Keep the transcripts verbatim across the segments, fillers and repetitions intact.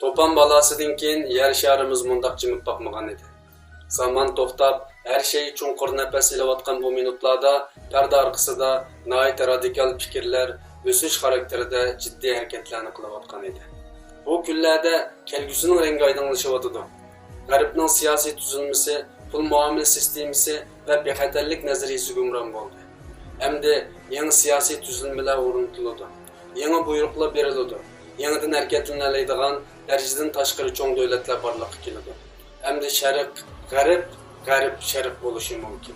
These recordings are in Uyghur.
توپان بالاسىدىن كېيىن يەر شارىمىز مۇنداق جىمىپ باقمىغان ئىدى. زامان توختاپ، ھەر شەي چوڭقۇر نەپەس ئېلىۋاتقان بۇ مىنۇتلاردا پەردە ئارقىسىدا ناھايىتى رادىكال پىكىرلەر، ئۆسۈش خاراكتېرىدە جىددىي ھەرىكەتلەرنى قىلىۋاتقان ئىدى. بۇ كۈنلەردە كەلگۈسىنىڭ رەڭگى ئايدىڭلىشىۋاتىدۇ. غەربنىڭ سىياسىي تۈزۈلمىسى، پۇل مۇئامىلە سىستېمىسى ۋە بىخەتەرلىك نەزەرىيىسى ھۆكۈمران بولدى. ئەمدى يېڭى سىياسىي تۈزۈلمىلەر ئورنىتىلىدۇ. يېڭى بۇيرۇقلار بېرىلىدۇ. يېڭىدىن ھەرىكەتلىنەلەيدىغان دەرىجىدىن تاشقىرى چوڭ دۆلەتلەر بارلىققا كېلىدۇ. ئەمدى شەرق غەرب، غەرب شەرق بولۇشى مۇمكىن.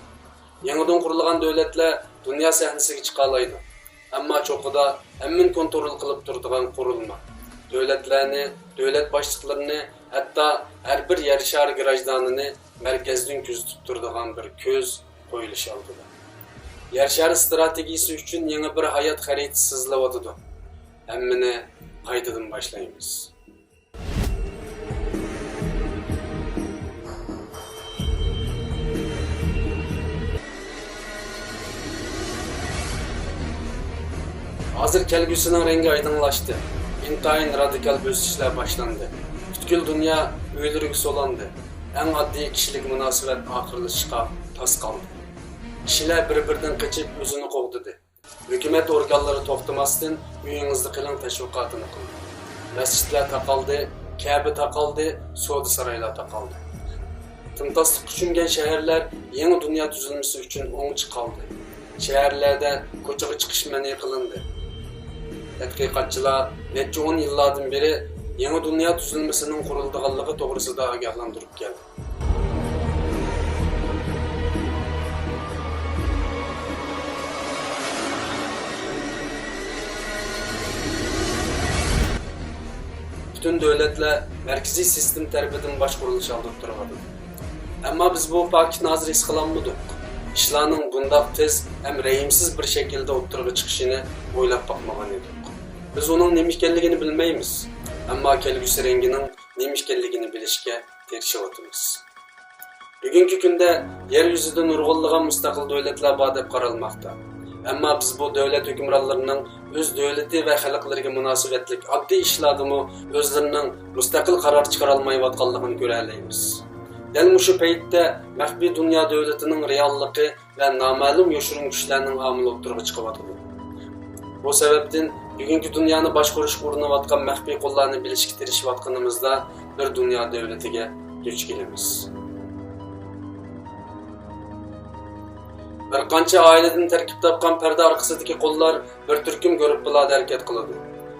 يېڭىدىن قۇرۇلغان دۆلەتلەر دۇنيا سەھنىسىگە چىقالايدۇ. ئەمما چوققىدا ھەممىنى كونترول قىلىپ تۇرىدىغان قۇرۇلما، دۆلەتلەرنى، دۆلەت باشلىقلىرىنى، ھەتتا ھەر بىر يەر شارى گراژدانىنى مەركەزدىن كۆزىتىپ تۇرىدىغان بىر كۆز قويۇلۇشى ئالدىدا. يەر شارى ئىستراتېگىيىسى ئۈچۈن يېڭى بىر ھايات خەرىتىسى سىزىلىۋاتىدۇ. ھەممىنى قايتىدىن باشلايمىز. ھازىر كەلگۈسىنىڭ رەڭگى ئايدىڭلاشتى. ئىنتايىن رادىكال ئۆزگىرىشلەر باشلاندى. پۈتكۈل دۇنيا ئۆيلىرىگە سولاندى. ئەڭ ئاددىي كىشىلىك مۇناسىۋەت ئاخىرلىشىشقا تاس قالدى. كىشىلەر بىر-بىرىدىن قېچىپ ئۆزىنى قوغدىدى. ھۆكۈمەت ئورگانلىرى توختىماستىن «ئۆيىڭىزدە قېلىڭ» تەشۋىقاتىنى قىلدى. مەسچىتلەر تاقالدى، كەبە تاقالدى، سودا سارايلار تاقالدى. تىمتاسلىققا چۆمگەن شەھەرلەر يېڭى دۇنيا تۈزۈلمىسى ئۈچۈن ئوڭچە قالدى. شەھەرلەردە كوچىغا چىقىش مەنئى قىلىندى. تەتقىقاتچىلار نەچچە ئون يىللاردىن بېرى يېڭى دۇنيا تۈزۈلمىسىنىڭ قۇرۇلىدىغانلىقى توغرىسىدا ئاگاھلاندۇرۇپ كەلدى. پۈتۈن دۆلەتلەر مەركىزىي سىستېما تەرىپىدىن باشقۇرۇلۇش ئالدىدا تۇرۇۋاتىدۇ. ئەمما بىز بۇ پاكىتنى ھازىر ھېس قىلالمىدۇق. ئىشلارنىڭ بۇنداق تېز ھەم رەھىمسىز بىر شەكىلدە ئوتتۇرىغا چىقىشىنى ئويلاپ باقمىغان ئىدۇق. بىز ئۇنىڭ نېمە ئىكەنلىكىنى بىلمەيمىز، ئەمما كەلگۈسى رەڭگىنىڭ نېمە ئىكەنلىكىنى بىلىشكە تىرىشىۋاتىمىز. بۈگۈنكى كۈندە يەر يۈزىدە نۇرغۇنلىغان مۇستەقىل دۆلەتلەر بار دەپ قارالماقتا. ئەمما بىز بۇ دۆلەت ھۆكۈمرانلىرىنىڭ ئۆز دۆلىتى ۋە خەلقلىرىگە مۇناسىۋەتلىك ئاددىي ئىشلاردىمۇ ئۆزلىرىنىڭ مۇستەقىل قارار چىقىرالمايۋاتقانلىقىنى كۆرەلەيمىز. دەل مۇشۇ پەيتتە مەخپىي دۇنيا دۆلىتىنىڭ رېئاللىقى ۋە نامەلۇم يوشۇرۇن كۈچلەرنىڭ ئامىلى ئوتتۇرىغا چىقىۋاتىدۇ. بۇ سەۋەبتىن بۈگۈنكى دۇنيانى باشقۇرۇشقا ئۇرۇنۇۋاتقان مەخپىي قوللارنى بىلىشكە تىرىشىۋاتقىنىمىزدا بىر دۇنيا دۆلىتىگە دۇچ كېلىمىز. بىر قانچە ئائىلىدىن تەركىب تاپقان پەردە ئارقىسىدىكى قوللار بىر تۈركۈم گۇرۇپپىلاردا ھەرىكەت قىلىدۇ.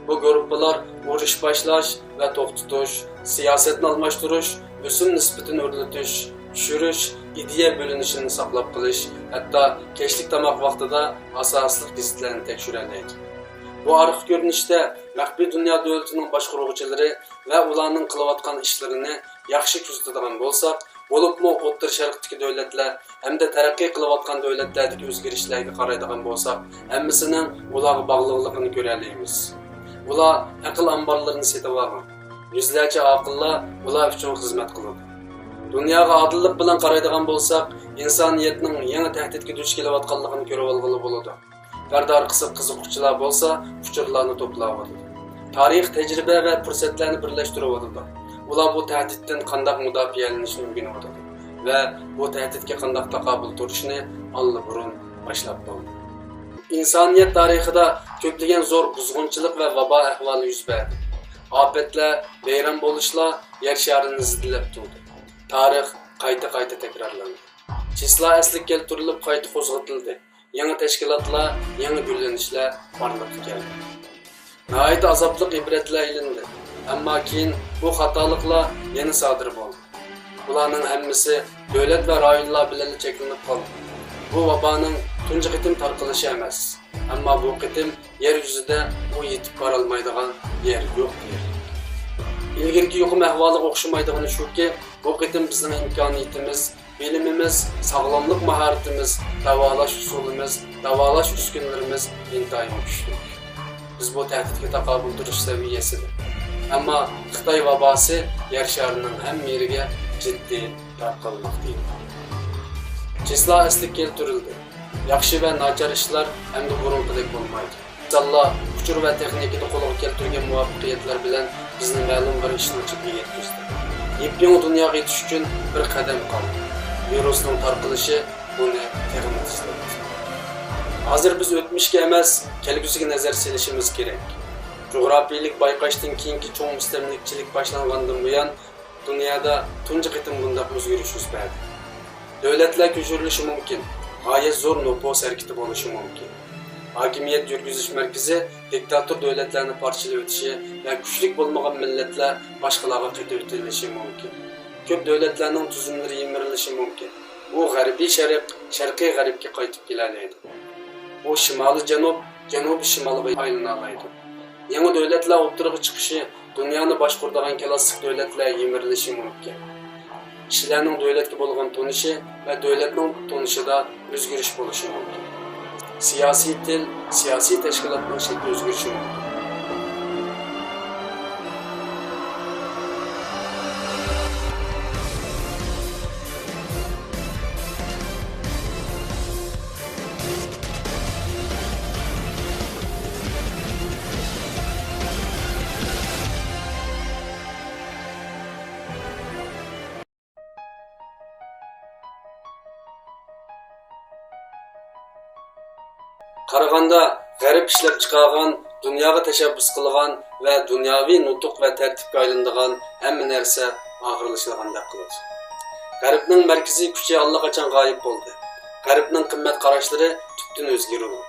بۇ گۇرۇپپىلار ئۇرۇش باشلاش ۋە توختىتىش، سىياسەتنى ئالماشتۇرۇش، ئۆسۈم نىسبىتىنى ئۆرلىتىش، چۈشۈرۈش، ئىدىيە بۆلۈنۈشىنى ساقلاپ قېلىش، ھەتتا كەچلىك تاماق ۋاقتىدا ئاساسلىق گېزىتلەرنى تەكشۈرەلەيدۇ. بۇ ئارقا كۆرۈنۈشتە مەخپىي دۇنيا دۆلىتىنىڭ باشقۇرغۇچىلىرى ۋە ئۇلارنىڭ قىلىۋاتقان ئىشلىرىنى ياخشى كۆزىتىدىغان بولساق، بولۇپمۇ ئوتتۇرا شەرقتىكى دۆلەتلەر ھەمدە تەرەققىي قىلىۋاتقان دۆلەتلەردىكى ئۆزگىرىشلەرگە قارايدىغان بولساق، ھەممىسىنىڭ ئۇلارغا باغلىقلىقىنى كۆرەلەيمىز. ئۇلار ئەقىل ئامبارلىرىنى سېتىۋالغان، يۈزلەرچە ئاقىللار ئۇلار ئۈچۈن خىزمەت قىلىدۇ. دۇنياغا ئادىللىق بىلەن قارايدىغان بولساق، ئىنسانىيەتنىڭ يېڭى تەھدىتكە دۇچ كېلىۋاتقانلىقىنى كۆرۈۋالغىلى بولىدۇ. پەردە ئارقىسى قىزىققۇچىلار بولسا ئۇچۇرلارنى توپلاۋاتىدۇ. تارىخ، تەجرىبە ۋە پۇرسەتلەرنى بىرلەشتۈرۈۋاتىدۇ. ئۇلار بۇ تەھدىتتىن قانداق مۇداپىئەلىنىشنى ئۆگىنىۋاتىدۇ ۋە بۇ تەھدىتكە قانداق تاقابىل تۇرۇشنى ئاللىبۇرۇن باشلاپ بولدى. ئىنسانىيەت تارىخىدا كۆپلىگەن زور بۇزغۇنچىلىق ۋە ۋابا ئەھۋالى يۈز بەردى. ئاپەتلەر، ۋەيران بولۇشلار يەر شارىنى زىددىلەپ تۇردى. تارىخ قايتا-قايتا تەكرارلاندى. چىسلا ئەسلىگە كەلتۈرۈلۈپ قايتا قوزغىتىلدى. يېڭى تەشكىلاتلار، يېڭى گۈللىنىشلەر بارلىققا كەلدى. ناھايىتى ئازابلىق ئىبرەتلەر ئېلىندى. ئەمما كېيىن بۇ خاتالىقلار يەنە سادىر بولدى. بۇلارنىڭ ھەممىسى دۆلەت ۋە رايونلار بىلەنلا چەكلىنىپ قالدى. بۇ ۋابانىڭ تۇنجى قېتىم تارقىلىشى ئەمەس. ئەمما بۇ قېتىم يەر يۈزىدە ئۇ يېتىپ بارالمايدىغان يەر يوق دېيەرلىك. ئىلگىرىكى يۇقۇم ئەھۋالىغا ئوخشىمايدىغىنى شۇكى، بۇ قېتىم بىزنىڭ ئىمكانىيىتىمىز، بىلىمىمىز، ساغلاملىق ماھارىتىمىز، داۋالاش ئۇسۇلىمىز، داۋالاش ئۈسكۈنىلىرىمىز ئىنتايىن كۈچلۈك. بىز بۇ تەھدىتكە تاقابىل تۇرۇش سەۋىيەسىدە. ئەمما خىتاي ۋاباسى يەر شارىنىڭ ھەممە يېرىگە جىددىي تارقالماقتا ئىدى. چىسلا ئەسلىگە كەلتۈرۈلدى. ياخشى ۋە ناچار ئىشلار ئەمدى بۇرۇنقىدەك بولمايدۇ. ئىنسانلار ئۇچۇر ۋە تېخنىكىدا قولغا كەلتۈرگەن مۇۋەپپەقىيەتلەر بىلەن بىزنى مەلۇم بىر ئىشنىڭ چېتىگە يەتكۈزدى. يېپيېڭى دۇنياغا يېتىش ئۈچۈن بىر قەدەم قالدى. ۋىرۇسنىڭ تارقىلىشى بۇنى تېخىمۇ تېزلەتتى. ھازىر بىز ئۆتمۈشكە ئەمەس، كەلگۈسىگە نەزەر سېلىشىمىز كېرەك. جۇغراپىيىلىك بايقاشتىن كېيىنكى چوڭ مۇستەملىكىچىلىك باشلانغاندىن بۇيان، دۇنيادا تۇنجى قېتىم بۇنداق ئۆزگىرىش يۈز بەردى. دۆلەتلەر كۆچۈرۈلۈشى مۇمكىن، غايەت زور نوپۇس ھەرىكىتى بولۇشى مۇمكىن. ھاكىمىيەت يۈرگۈزۈش مەركىزى دىكتاتور دۆلەتلەرنى پارچىلىۋېتىشى ۋە كۈچلۈك بولمىغان مىللەتلەر باشقىلارغا قېتىۋېتىلىشى مۇمكىن. كۆپ دۆلەتلەرنىڭ تۈزۈملىرى يىمىرىلىشى مۇمكىن. ئۇ غەربىي شەرق، شەرقىي غەربكە قايتىپ كېلەلەيدۇ. ئۇ شىمالىي جەنۇب، جەنۇبىي شىمالغا ئايلىنالايدۇ. يېڭى دۆلەتلەر ئوتتۇرىغا چىقىشى دۇنيانى باشقۇرىدىغان كلاسسىك دۆلەتلەر يىمىرىلىشى مۇمكىن. كىشىلەرنىڭ دۆلەتكە بولغان تونۇشى ۋە دۆلەتنىڭ تونۇشىدا ئۆزگىرىش بولۇشى مۇمكىن. سىياسىي تىل، سىياسىي تەشكىلاتنىڭ شەكلى ئۆزگىرىشى مۇمكىن. قارىغاندا، غەرب ئىشلەپچىقارغان، دۇنياغا تەشەببۇس قىلغان ۋە دۇنياۋى نۇتۇق ۋە تەرتىپكە ئايلىنىدىغان ھەممە نەرسە ئاخىرلىشىدىغاندەك قىلىدۇ. غەربنىڭ مەركىزىي كۈچى ئاللىقاچان غايىب بولدى. غەربنىڭ قىممەت قاراشلىرى تۈپتىن ئۆزگىرىدۇ.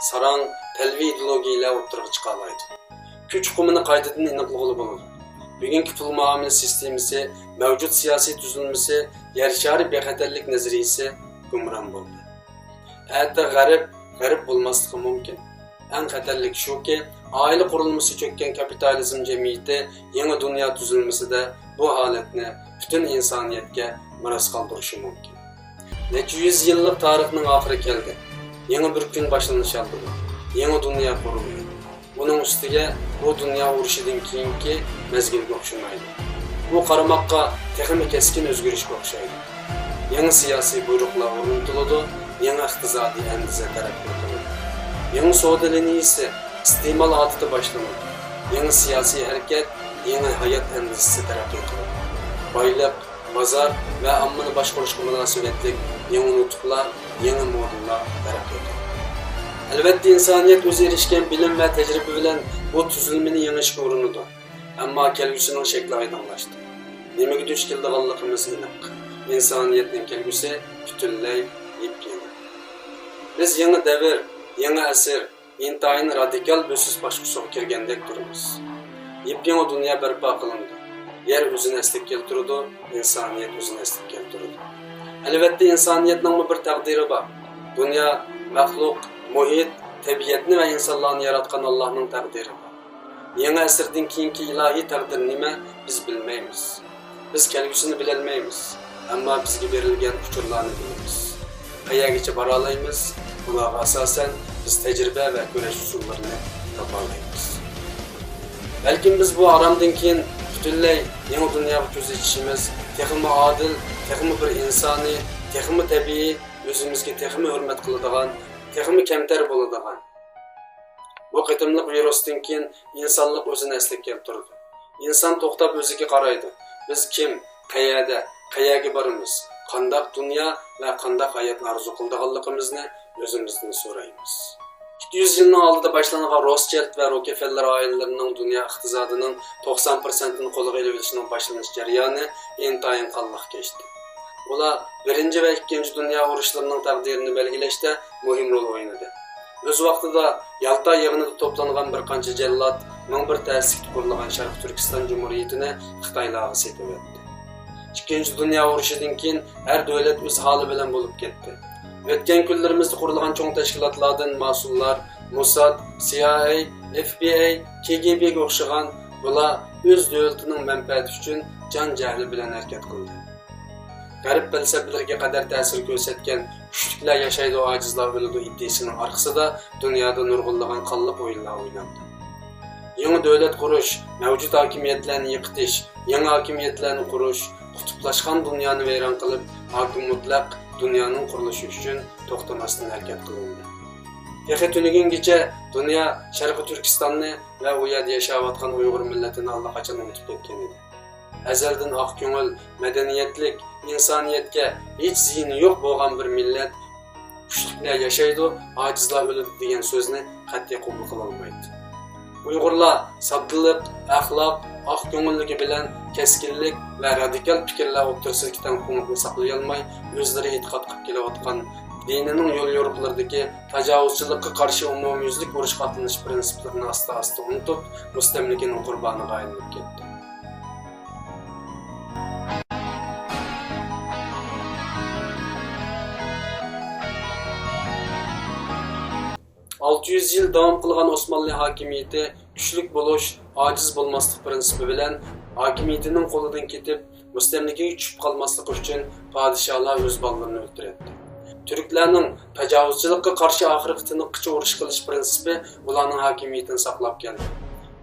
ساراڭ، پەلۋى ئىدېئولوگىيەلەر ئوتتۇرىغا چىقالايدۇ. كۈچ ئۇقۇمىنى قايتىدىن ئېنىقلىغىلى بولىدۇ. بۈگۈنكى پۇل مۇئامىلە سىستېمىسى، مەۋجۇت سىياسىي تۈزۈلمىسى، يەر شارى بىخەتەرلىك نەزەرىيىسى گۇمران بولدى. ئەتە غەرب، غەرب بولماسلىقى مۇمكىن. ئەڭ خەتەرلىكى شۇكى، ئائىلە قۇرۇلمىسى چۆككەن كاپىتالىزم جەمئىيىتى يېڭى دۇنيا تۈزۈلمىسىدە بۇ ھالەتنى پۈتۈن ئىنسانىيەتكە مىراس قالدۇرۇشى مۇمكىن. نەچچە يۈز يىللىق تارىخنىڭ ئاخىرى كەلدى. يېڭى بىر كۈن باشلىنىش ئالدىدا. يېڭى دۇنيا قۇرۇلدى. ئۇنىڭ ئۈستىگە بۇ دۇنيا ئۇرۇشىدىن كېيىنكى مەزگىلگە ئوخشىمايدۇ. بۇ قارىماققا تېخىمۇ كەسكىن ئۆزگىرىشكە ئوخشايدۇ. يېڭى سىياسىي بۇيرۇقلار ئورنىتىلىدۇ، يېڭى ئىقتىسادىي ئەندىزە تەرەققىي قىلىدۇ. يېڭى سودا لىنىيىسى، ئىستېمال ئادىتى باشلىنىدۇ. يېڭى سىياسىي ھەرىكەت، يېڭى ھايات ئەندىزىسى تەرەققىي قىلىدۇ. بايلىق، بازار ۋە ئاممىنى باشقۇرۇشقا مۇناسىۋەتلىك يېڭى نۇتۇقلار، يېڭى مودېللار تەرەققىي قىلىدۇ. ئەلۋەتتە، ئىنسانىيەت ئۆزى ئېرىشكەن بىلىم ۋە تەجرىبە بىلەن بۇ تۈزۈلمىنى يېڭىشكە ئۇرۇنىدۇ. ئەمما كەلگۈسىنىڭ شەكلى ئايدىڭلاشتى. نېمىگە دۇچ كېلىدىغانلىقىمىز ئېنىق. ئىنسانىيەتنىڭ كەلگۈسى پۈتۈنلەي يېپيېڭى. بىز يېڭى دەۋر، يېڭى ئەسىر، ئىنتايىن رادىكال بۆسۈش باسقۇچىغا كىرگەندەك تۇرىمىز. يېپيېڭى دۇنيا بەرپا قىلىندى. يەر ئۆزىنى ئەسلىگە كەلتۈرىدۇ، ئىنسانىيەت ئۆزىنى ئەسلىگە كەلتۈرىدۇ. ئەلۋەتتە، ئىنسانىيەتنىڭمۇ بىر تەقدىرى بار. دۇنيا، مەخلۇق، مۇھىت، تەبىئەتنى ۋە ئىنسانلارنى ياراتقان ئاللاھنىڭ تەقدىرى بار. يېڭى ئەسىردىن كېيىنكى ئىلاھىي تەقدىر نېمە، بىز بىلمەيمىز. بىز كەلگۈسىنى بىلەلمەيمىز، ئەمما بىزگە بېرىلگەن ئۇچۇرلارنى بىلىمىز. قەيەرگىچە بارالايمىز، بۇلارغا ئاساسەن بىز تەجرىبە ۋە كۈرەش ئۇسۇللىرىنى تاپالايمىز. بەلكىم بىز بۇ ئارامدىن كېيىن پۈتۈنلەي يېڭى دۇنياغا كۆز ئېچىشىمىز، تېخىمۇ ئادىل، تېخىمۇ بىر ئىنسانىي، تېخىمۇ تەبىئىي، ئۆزىمىزگە تېخىمۇ ھۆرمەت قىلىدىغان، تېخىمۇ كەمتەر بولىدىغان. بۇ قېتىملىق ۋىرۇستىن كېيىن ئىنسانلىق ئۆزىنى ئەسلىگە كەلتۈرىدۇ. ئىنسان توختاپ ئۆزىگە قارايدۇ. بىز كىم، قەيەردە، قەيەرگە بارىمىز، قانداق دۇنيا ۋە قانداق ھاياتنى ئارزۇ قىلىدىغانلىقىمىزنى ئۆزىمىزدىن سورايمىز. ئىككى يۈز يىلنىڭ ئالدىدا باشلانغان روسچىلد ۋە روكفېللېر ئائىلىلىرىنىڭ دۇنيا ئىقتىسادىنىڭ توقسان پىرسەنتىنى قولغا ئېلىۋېلىشىنىڭ باشلىنىش جەريانى ئىنتايىن قانلىق كەچتى. ئۇلار بىرىنچى ۋە ئىككىنچى دۇنيا ئۇرۇشلىرىنىڭ تەقدىرىنى بەلگىلەشتە مۇھىم رول ئوينىدى. ئۆز ۋاقتىدا يالتا يىغىنىدا توپلانغان بىر قانچە جەللاد مىڭ بىر تەسلىكتە قۇرۇلغان شەرقىي تۈركىستان جۇمھۇرىيىتىنى خىتايلارغا سېتىۋەتتى. ئىككىنچى دۇنيا ئۇرۇشىدىن كېيىن ھەر دۆلەت ئۆز ھالى بىلەن بولۇپ كەتتى. ئۆتكەن كۈنلىرىمىزدە قۇرۇلغان چوڭ تەشكىلاتلاردىن ماسونلار، موساد، سى ئاي ئەي، ئېف بى ئاي، كې گې بېگە ئوخشىغان، بۇلار ئۆز دۆلىتىنىڭ مەنپەئەتى ئۈچۈن جان جەھلى بىلەن ھەرىكەت قىلدى. غەرب پەلسەپىلىرىگە قەدەر تەسىر كۆرسەتكەن كۈچلۈكلەر ياشايدۇ، ئاجىزلار ئۆلىدۇ ئىدىيىسىنىڭ ئارقىسىدا دۇنيادا نۇرغۇنلىغان قانلىق ئويۇنلار ئويناندى. يېڭى دۆلەت قۇرۇش، مەۋجۇت ھاكىمىيەتلەرنى يىقىتىش، يېڭى ھاكىمىيەتلەرنى قۇرۇش، قۇتۇپلاشقان دۇنيانى ۋەيران قىلىپ، ھاكىم مۇتلەق دۇنيانىڭ قۇرۇلۇشى ئۈچۈن توختىماستىن ھەرىكەت قىلىندى. تېخى تۈنۈگۈنگىچە دۇنيا شەرقىي تۈركىستاننى ۋە ئۇ يەردە ياشاۋاتقان ئۇيغۇر مىللىتىنى ئاللىقاچان ئۇنتۇپ كەتكەن ئىدى. ئەزەلدىن ئاق كۆڭۈل، مەدەنىيەتلىك، ئىنسانىيەتكە ھېچ زىيىنى يوق بولغان بىر مىللەت، «كۈچلۈكلەر ياشايدۇ، ئاجىزلار ئۆلىدۇ» دېگەن سۆزنى قەتئىي قوبۇل قىلالمايتتى. ئۇيغۇرلار ساددىلىق، ئەخلاق، ئاق كۆڭۈللۈكى بىلەن كەسكىنلىك ۋە رادىكال پىكىرلەر ئوتتۇرىسىدىكى تەڭپۇڭلۇقنى ساقلىيالماي، ئۆزلىرى ئېتىقاد قىلىپ كېلىۋاتقان دىنىنىڭ يوليورۇقلىرىدىكى تاجاۋۇزچىلىققا قارشى ئومۇميۈزلۈك ئۇرۇشقا ئاتلىنىش پىرىنسىپلىرىنى ئاستا-ئاستا ئۇنتۇپ، مۇستەملىكىنىڭ قۇربانىغا ئايلىنىپ كەتتى. ئالتە يۈز يىل داۋام قىلغان ئوسمانلى ھاكىمىيىتى كۈچلۈك بولۇش، ئاجىز بولماسلىق پىرىنسىپى بىلەن ھاكىمىيىتىنىڭ قولىدىن كېتىپ، مۇستەملىكىگە چۈشۈپ قالماسلىقى ئۈچۈن پادىشاھلار ئۆز بالىلىرىنى ئۆلتۈرەتتى. تۈركلەرنىڭ تاجاۋۇزچىلىققا قارشى ئاخىرقى تىنىققىچە ئۇرۇش قىلىش پىرىنسىپى ئۇلارنىڭ ھاكىمىيىتىنى ساقلاپ كەلدى.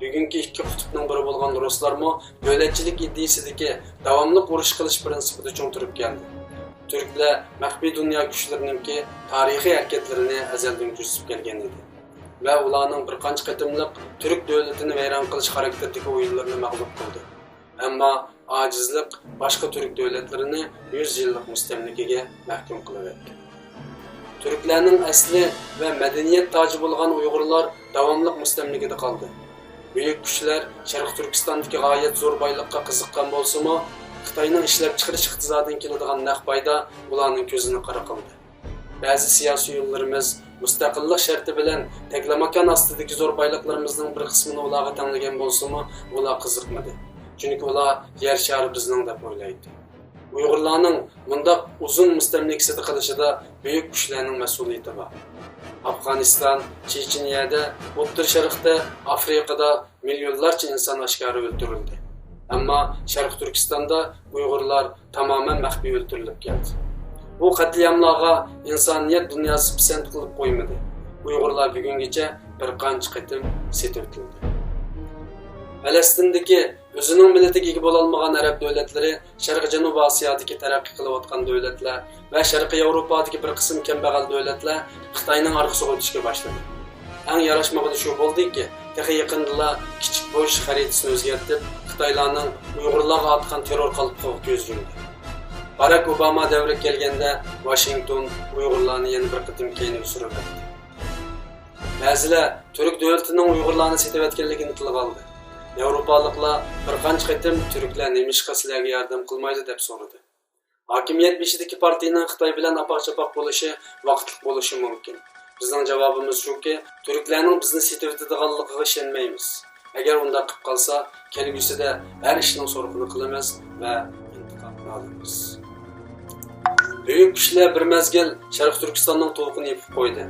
بۈگۈنكى ئىككى قۇتۇپنىڭ بىرى بولغان رۇسلارمۇ دۆلەتچىلىك ئىدىيىسىدىكى داۋاملىق ئۇرۇش قىلىش پىرىنسىپىدا چوڭ تۇرۇپ كەلدى. تۈركلەر مەخپىي دۇنيا كۈچلىرىنىڭكى تارىخىي ھەرىكەتلىرىنى ئەزەلدىن كۆزىتىپ كەلگەن ئىدى ۋە ئۇلارنىڭ بىر قانچە قېتىملىق تۈرك دۆلىتىنى ۋەيران قىلىش خاراكتېرىدىكى ئويۇنلىرىنى مەغلۇپ قىلدى. ئەمما ئاجىزلىق باشقا تۈرك دۆلەتلىرىنى يۈز يىللىق مۇستەملىكىگە مەھكۇم قىلىۋەتتى. تۈركلەرنىڭ ئەسلى ۋە مەدەنىيەت تاجى بولغان ئۇيغۇرلار داۋاملىق مۇستەملىكىدە قالدى. بۈيۈك كۈچلەر شەرقىي تۈركىستاندىكى غايەت زور بايلىققا قىزىققان بولسىمۇ، خىتاينىڭ ئىشلەپچىقىرىش ئىقتىسادىدىن كېلىدىغان نەق پايدا ئۇلارنىڭ كۆزىنى قارا قىلدى. بەزى سىياسىيونلىرىمىز مۇستەقىللىق شەرتى بىلەن تەكلىماكان ئاستىدىكى زور بايلىقلىرىمىزنىڭ بىر قىسمىنى ئۇلارغا تەڭلىگەن بولسىمۇ، ئۇلار قىزىقمىدى. چۈنكى ئۇلار يەر شارى بىزنىڭ دەپ ئويلايتتى. ئۇيغۇرلارنىڭ مۇنداق ئۇزۇن مۇستەملىكىسىدە قېلىشىدا بۈيۈك كۈچلەرنىڭ مەسئۇلىيىتى بار. ئافغانىستان، چېچىنىيەدە، ئوتتۇرا شەرقتە، ئافرىقىدا مىليونلارچە ئىنسان ئاشكارا ئۆلتۈرۈلدى. ئەمما شەرقىي تۈركىستاندا ئۇيغۇرلار تامامەن مەخپىي ئۆلتۈرۈلۈپ كەلدى. بۇ قەتلىئاملارغا ئىنسانىيەت دۇنياسى پىسەنت قىلىپ قويمىدى. ئۇيغۇرلار بۈگۈنگىچە بىر قانچە قېتىم سېتىۋېتىلدى. پەلەستىندىكى ئۆزىنىڭ مىللىتىگە ئىگە بولالمىغان ئەرەب دۆلەتلىرى شەرقىي جەنۇبىي ئاسىيادىكى تەرەققىي قىلىۋاتقان دۆلەتلەر ۋە شەرقىي ياۋروپادىكى بىر قىسىم كەمبەغەل دۆلەتلەر خىتاينىڭ ئارقىسىغا ئۆتۈشكە باشلىدى. ئەڭ ياراشمىغىنى شۇ بولدىكى، تېخى يېقىندىلا كىچىك بوش خەرىتىسىنى ئۆزگەرتىپ، خىتايلارنىڭ ئۇيغۇرلارغا ئاتقان تېررور قالپىقىغا كۆز يۇمدى. باراك ئوباما دەۋرىگە كەلگەندە، ۋاشىنگتون ئۇيغۇرلارنى يەنە بىر قېتىم كەينىگە سۈرۈۋەتتى. بەزىلەر تۈرك دۆلىتىنىڭ ئۇيغۇرلارنى سېتىۋەتكەنلىكىنى تىلغا ئالدى. ياۋروپالىقلار بىر قانچە قېتىم تۈركلەر نېمىشقا سىلەرگە ياردەم قىلمايدۇ دەپ سورىدى. ھاكىمىيەت بېشىدىكى پارتىيىنىڭ خىتاي بىلەن ئاپاق-چاپاق بولۇشى ۋاقىتلىق بولۇشى مۇمكىن. بىزنىڭ جاۋابىمىز شۇكى، تۈركلەرنىڭ بىزنى سېتىۋېتىدىغانلىقىغا ئىشەنمەيمىز. ئەگەر ئۇنداق قىلىپ قالسا، كەلگۈسىدە ھەر ئىشنىڭ سورىقىنى قىلىمىز ۋە ئىنتىقامىنى ئالىمىز. بۈيۈك كۈچلەر بىر مەزگىل شەرقىي تۈركىستاننىڭ تۇۋىقىنى يېپىپ قويدى.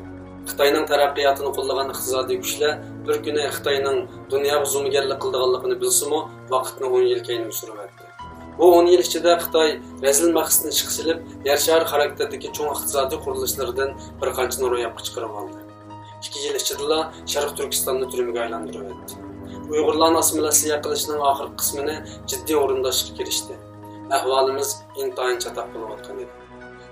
خىتاينىڭ تەرەققىياتىنى قوللىغان ئىقتىسادىي كۈچلەر بىر كۈنى خىتاينىڭ دۇنياغا زومىگەرلىك قىلىدىغانلىقىنى بىلسىمۇ، ۋاقىتنى ئون يىل كەينىگە سۈرۈۋەتتى. بۇ ئون يىل ئىچىدە خىتاي رەزىل مەقسىتىنى ئىشقا سېلىپ، يەر شارى خاراكتېرىدىكى چوڭ ئىقتىسادىي قۇرۇلۇشلىرىدىن بىر قانچىنى روياپقا چىقىرىۋالدى. ئىككى يىل ئىچىدىلا شەرقىي تۈركىستاننى تۈرمىگە ئايلاندۇرۇۋەتتى. ئۇيغۇرلارنى ئاسسىمىلياتسىيە قىلىشنىڭ ئاخىرقى قىسمىنى جىددىي ئورۇنداشقا كىرىشتى. ئەھۋالىمىز ئىنتايىن چاتاق بولۇۋاتقان ئىدى.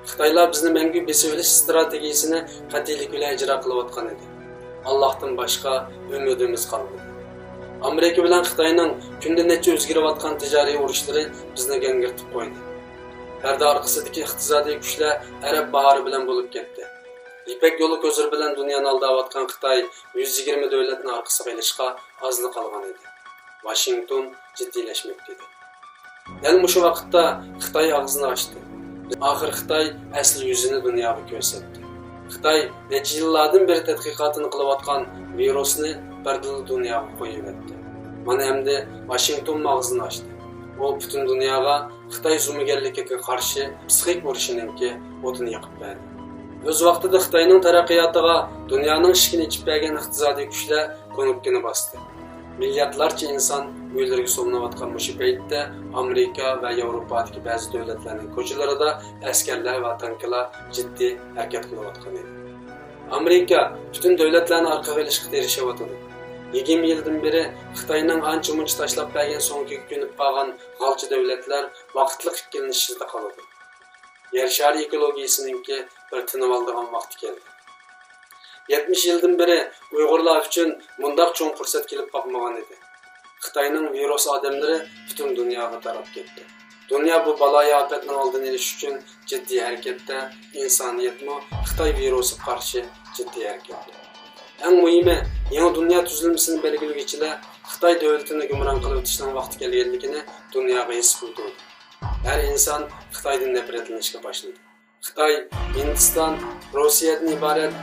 خىتايلار بىزنى مەڭگۈ بېسىۋېلىش ئىستراتېگىيىسىنى قەتئىيلىك بىلەن ئىجرا قىلىۋاتقان ئىدى. ئاللاھتىن باشقا ئۈمىدىمىز قالمىدى. ئامېرىكا بىلەن خىتاينىڭ كۈندە نەچچە ئۆزگىرىۋاتقان تىجارىي ئۇرۇشلىرى بىزنى گاڭگىرىتىپ قويدى. پەردە ئارقىسىدىكى ئىقتىسادىي كۈچلەر ئەرەب باھارى بىلەن بولۇپ كەتتى. يىپەك يولى كوزىرى بىلەن دۇنيانى ئالداۋاتقان خىتاي يۈز يىگىرمە دۆلەتنى ئارقىسىغا ئېلىشقا ئازلا قالغان ئىدى. ۋاشىنگتون جىددىيلەشمەكتە ئىدى. دەل مۇشۇ ۋاقىتتا خىتاي ئاغزىنى ئاچتى. ئاخىر خىتاي ئەسلى يۈزىنى دۇنياغا كۆرسەتتى. خىتاي نەچچە يىللاردىن بېرى تەتقىقاتىنى قىلىۋاتقان ۋىرۇسنى بىردىنلا دۇنياغا قويۇۋەتتى. مانا ئەمدى ۋاشىنگتونمۇ ئاغزىنى ئاچتى. ئۇ پۈتۈن دۇنياغا خىتاي زومىگەرلىكىگە قارشى پسىخىك ئۇرۇشىنىڭكى ئوتىنى يېقىپ بەردى. ئۆز ۋاقتىدا خىتاينىڭ تەرەققىياتىغا دۇنيانىڭ ئىشىكىنى ئېچىپ بەرگەن ئىقتىسادىي كۈچلەر كۇنۇپكىنى باستى. مىلياردلارچە ئىنسان ئۆيلىرىگە سولىنىۋاتقان مۇشۇ پەيتتە ئامېرىكا ۋە ياۋروپادىكى بەزى دۆلەتلەرنىڭ كوچىلىرىدا ئەسكەرلەر ۋە تانكىلار جىددىي ھەرىكەت قىلىۋاتقان ئىدى. ئامېرىكا پۈتۈن دۆلەتلەرنى ئارقىغا ئېلىشقا تىرىشىۋاتىدۇ. يىگىرمە يىلدىن بېرى خىتاينىڭ ئانچە-مۇنچە تاشلاپ بەرگەن سۆڭىكىگە كۆنۈپ قالغان غالچە دۆلەتلەر ۋاقىتلىق ئىككىلىنىش ئىچىدە قالىدۇ. يەر شارى ئېكولوگىيىسىنىڭكى بىر تىنىۋالىدىغان ۋاقتى كەلدى. يەتمىش يىلدىن بېرى ئۇيغۇرلار ئۈچۈن مۇنداق چوڭ پۇرسەت كېلىپ باقمىغان ئىدى. خىتاينىڭ ۋىرۇس ئادەملىرى پۈتۈن دۇنياغا تاراپ كەتتى. دۇنيا بۇ بالايىئاپەتنىڭ ئالدىنى ئېلىش ئۈچۈن جىددىي ھەرىكەتتە، ئىنسانىيەتمۇ خىتاي ۋىرۇسىغا قارشى جىددىي ھەرىكەتتە. ئەڭ مۇھىمى، يېڭى دۇنيا تۈزۈلمىسىنى بەلگىلىگۈچىلەر خىتاي دۆلىتىنى گۇمران قىلىۋېتىشنىڭ ۋاقتى كەلگەنلىكىنى دۇنياغا ھېس قىلدۇردى. ھەر ئىنسان خىتايدىن نەپرەتلىنىشكە باشلىدى. خىتاي، ھىندىستان، روسىيەدىن ئىبارەت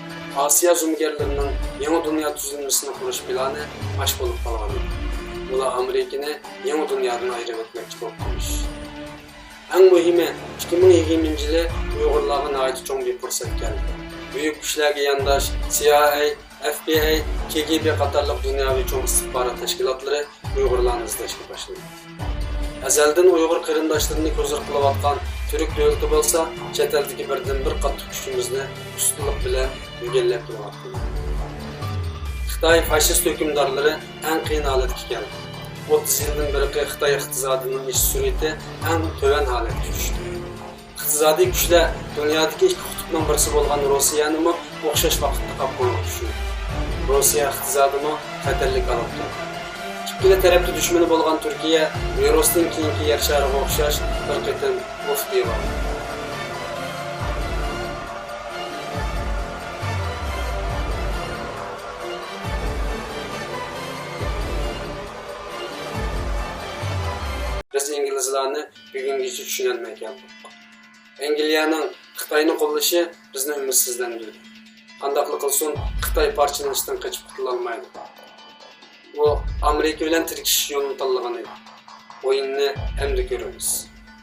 ئاسىيا زومىگەرلىرىنىڭ يېڭى دۇنيا تۈزۈلمىسىنى قۇرۇش پىلانى پاش بولۇپ قالغان ئىدى. ئۇلار ئامېرىكىنى يېڭى دۇنيادىن ئايرىۋەتمەكچى بولۇپ قالمىش. ئەڭ مۇھىمى، ئىككى مىڭ يىگىرمىنچى يىلى ئۇيغۇرلارغا ناھايىتى چوڭ بىر پۇرسەت كەلدى. بۈيۈك كۈچلەرگە يانداش سىئايئەي، ئەف بى ئاي، كې گې بې قاتارلىق دۇنياۋى چوڭ ئىستىخبارات تەشكىلاتلىرى ئۇيغۇرلارنى ئىزدەشكە باشلىدى. ئەزەلدىن ئۇيغۇر قېرىنداشلىرىنى كۆزىتىپ قېلىۋاتقان تۈرك دۆلىتى بولسا چەت ئەلدىكى بىردىنبىر قاتتىق كۈچىمىزنى ئۇستىلىق بىلەن مۇگەللەپ قىلىۋاتىدۇ. خىتاي فاشىست ھۆكۈمدارلىرى ئەڭ قىيىن ھالەتكە كەلدى. ئوتتۇز يىلدىن بېرىقى خىتاي ئىقتىسادىنىڭ ئېشىش سۈرئىتى ئەڭ تۆۋەن ھالەتكە چۈشتى. ئىقتىسادىي كۈچلەر دۇنيادىكى ئىككى قۇتۇپنىڭ بىرسى بولغان روسىيەنىمۇ ئوخشاش ۋاقىتتا قاپقۇنغا چۈشۈردى. روسىيە ئىقتىسادىمۇ خەتەرلىك ھالەتتە. ئىككىلا تەرەپتە دۈشمىنى بولغان تۈركىيە ۋىرۇستىن كېيىنكى يەر شارىغا ئوخشاش بىر قېتىم ئۇف دېۋالدى. بىز ئىنگلىزلارنى بۈگۈنگىچە چۈشىنەلمەي كەلدۇق. ئەنگلىيەنىڭ خىتاينى قوللىشى بىزنى ئۈمىدسىزلەندۈردى. قانداقلا قىلسۇن، خىتاي پارچىلىنىشتىن قېچىپ قۇتۇلالمايدۇ. ئۇ ئامېرىكا بىلەن تىركىشىش يولىنى تاللىغان ئىدى. ئويۇننى ئەمدى كۆرىمىز.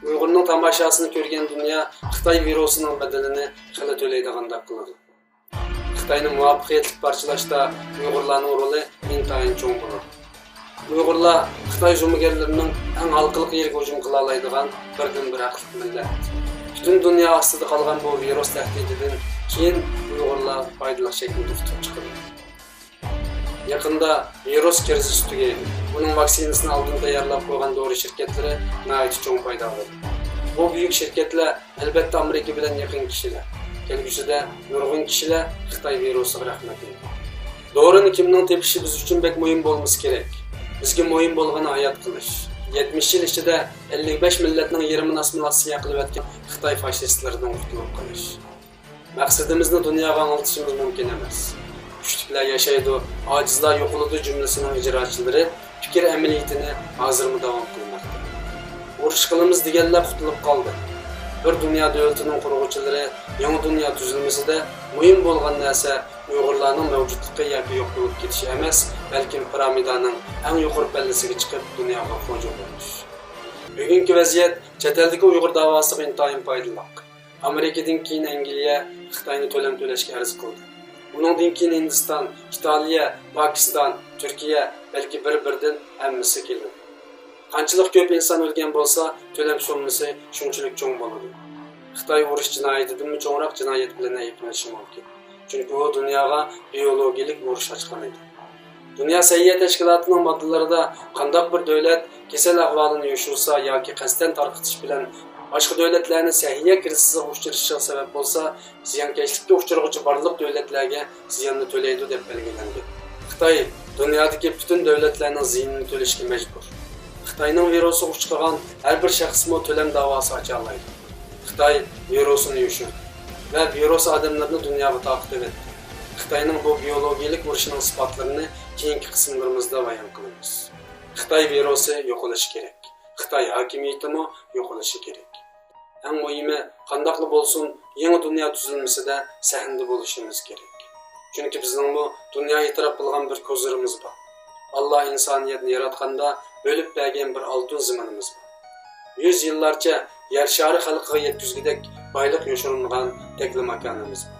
ئۇيغۇرنىڭ تاماشاسىنى كۆرگەن دۇنيا خىتاي ۋىرۇسىنىڭ بەدىلىنى خېلى تۆلەيدىغاندەك قىلىدۇ. خىتاينى مۇۋەپپەقىيەتلىك پارچىلاشتا ئۇيغۇرلارنىڭ رولى ئىنتايىن چوڭ بولىدۇ. ئۇيغۇرلار خىتاي زومىگەرلىرىنىڭ ئەڭ ھالقىلىق يېرىگە ھۇجۇم قىلالايدىغان بىردىنبىر ھەقلىق مىللەت. پۈتۈن دۇنيا ئاستىدا قالغان بۇ ۋىرۇس تەھدىتىدىن كېيىن ئۇيغۇرلار پايدىلىق شەكىلدە ئۇتۇپ چىقىدۇ. يېقىندا ۋىرۇس كىرىزىسى تۈگەيدۇ. ئۇنىڭ ۋاكسىنىسىنى ئالدىن تەييارلاپ قويغان دورا شىركەتلىرى ناھايىتى چوڭ پايدا ئالىدۇ. بۇ بۈيۈك شىركەتلەر ئەلۋەتتە ئامېرىكا بىلەن يېقىن كىشىلەر. كەلگۈسىدە نۇرغۇن كىشىلەر خىتاي ۋىرۇسىغا رەھمەت ئېيتىدۇ. دورىنى كىمنىڭ تېپىشى بىز ئۈچۈن بەك مۇھىم بولمىسا كېرەك. بىزگە مۇھىم بولغىنى ھايات قېلىش. يەتمىش يىل ئىچىدە ئەللىك بەش مىللەتنىڭ يېرىمىنى ئاسسىمىلياتسىيە قىلىۋەتكەن خىتاي فاشىستلىرىدىن قۇتۇلۇپ قېلىش. مەقسىتىمىزنى دۇنياغا ئاڭلىتىشىمىز مۇمكىن ئەمەس. كۈچلۈكلەر ياشايدۇ، ئاجىزلار يوقىلىدۇ جۈملىسىنىڭ ئىجراچىلىرى پىكىر ئەمەلىيىتىنى ھازىرمۇ داۋام قىلماقتا. ئۇرۇش قىلىمىز دېگەنلەر قۇتۇلۇپ قالدى. بىر دۇنيا دۆلىتىنىڭ قۇرغۇچىلىرى يېڭى دۇنيا تۈزۈلمىسىدە مۇھىم بولغان نەرسە ئۇيغۇرلارنىڭ مەۋجۇتلۇقى ياكى يوق بولۇپ كېتىشى ئەمەس، بەلكىم پىرامىدانىڭ ئەڭ يۇقىرى پەللىسىگە چىقىپ دۇنياغا خوجا بولۇش. بۈگۈنكى ۋەزىيەت چەت ئەلدىكى ئۇيغۇر داۋاسىغا ئىنتايىن پايدىلىق. ئامېرىكىدىن كېيىن ئەنگلىيە خىتاينى تۆلەم تۆلەشكە ئەرز قىلدى. ئۇنىڭدىن كېيىن ھىندىستان، ئىتالىيە، پاكىستان، تۈركىيە، بەلكى بىر-بىردىن ھەممىسى كېلىدۇ. قانچىلىك كۆپ ئىنسان ئۆلگەن بولسا، تۆلەم سوممىسى شۇنچىلىك چوڭ بولىدۇ. خىتاي ئۇرۇش جىنايىتىدىنمۇ چوڭراق جىنايەت بىلەن ئەيىبلىنىشى مۇمكىن. چۈنكى ئۇ دۇنياغا بىيولوگىيەلىك ئۇرۇش ئاچقان ئىدى. دۇنيا سەھىيە تەشكىلاتىنىڭ ماددىلىرىدا قانداق بىر دۆلەت كېسەل ئەھۋالىنى يوشۇرسا ياكى قەستەن تارقىتىش بىلەن باشقا دۆلەتلەرنى سەھىيە كىرىزىسىغا ئۇچرىشىغا سەۋەب بولسا، زىيانكەشلىككە ئۇچرىغۇچى بارلىق دۆلەتلەرگە زىياننى تۆلەيدۇ، دەپ بەلگىلەنگەن. خىتاي دۇنيادىكى پۈتۈن دۆلەتلەرنىڭ زىيىنىنى تۆلەشكە مەجبۇر. خىتاينىڭ ۋىرۇسىغا ئۇچرىغان ھەر بىر شەخسمۇ تۆلەم داۋاسى ئاچالايدۇ. خىتاي ۋىرۇسىنى يوشۇردى ۋە ۋىرۇس ئادەملىرىنى دۇنياغا تارقىتىۋەتتى. خىتاينىڭ بۇ بىيولوگىيەلىك ئۇرۇشىنىڭ ئىسپاتلىرىنى كېيىنكى قىسىملىرىمىزدا بايان قىلىمىز. خىتاي ۋىرۇسى يوقىلىشى كېرەك. خىتاي ھاكىمىيىتىمۇ يوقىلىشى كېرەك. ئەڭ مۇھىمى، قانداقلا بولسۇن، يېڭى دۇنيا تۈزۈلمىسىدە سەھنىدە بولۇشىمىز كېرەك. چۈنكى بىزنىڭمۇ دۇنيا ئېتىراپ قىلغان بىر كوزىرىمىز بار. ئاللا ئىنسانىيەتنى ياراتقاندا بۆلۈپ بەرگەن بىر ئالتۇن زېمىنىمىز بار. يۈز يىللارچە يەر شارى خەلقىگە يەتكۈزگۈدەك بايلىق يوشۇرۇنغان تەكلىماكانىمىز بار.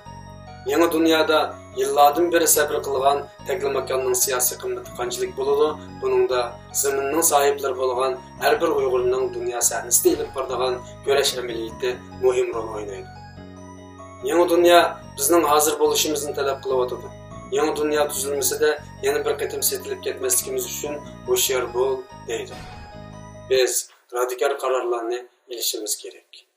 يېڭى دۇنيادا يىللاردىن بېرى سەبرى قىلغان تەكلىماكاننىڭ سىياسىي قىممىتى قانچىلىك بولىدۇ، بۇنىڭدا زېمىننىڭ ساھىبلىرى بولغان ھەر بىر ئۇيغۇرنىڭ دۇنيا سەھنىسىدە ئېلىپ بارىدىغان كۈرەش ئەمەلىيىتى مۇھىم رول ئوينايدۇ. يېڭى دۇنيا بىزنىڭ ھازىر بولۇشىمىزنى تەلەپ قىلىۋاتىدۇ. يېڭى دۇنيا تۈزۈلمىسىدە يەنە بىر قېتىم سېتىلىپ كەتمەسلىكىمىز ئۈچۈن ھوشيار بول، دەيدۇ. بىز رادىكال قارارلارنى ئېلىشىمىز كېرەك.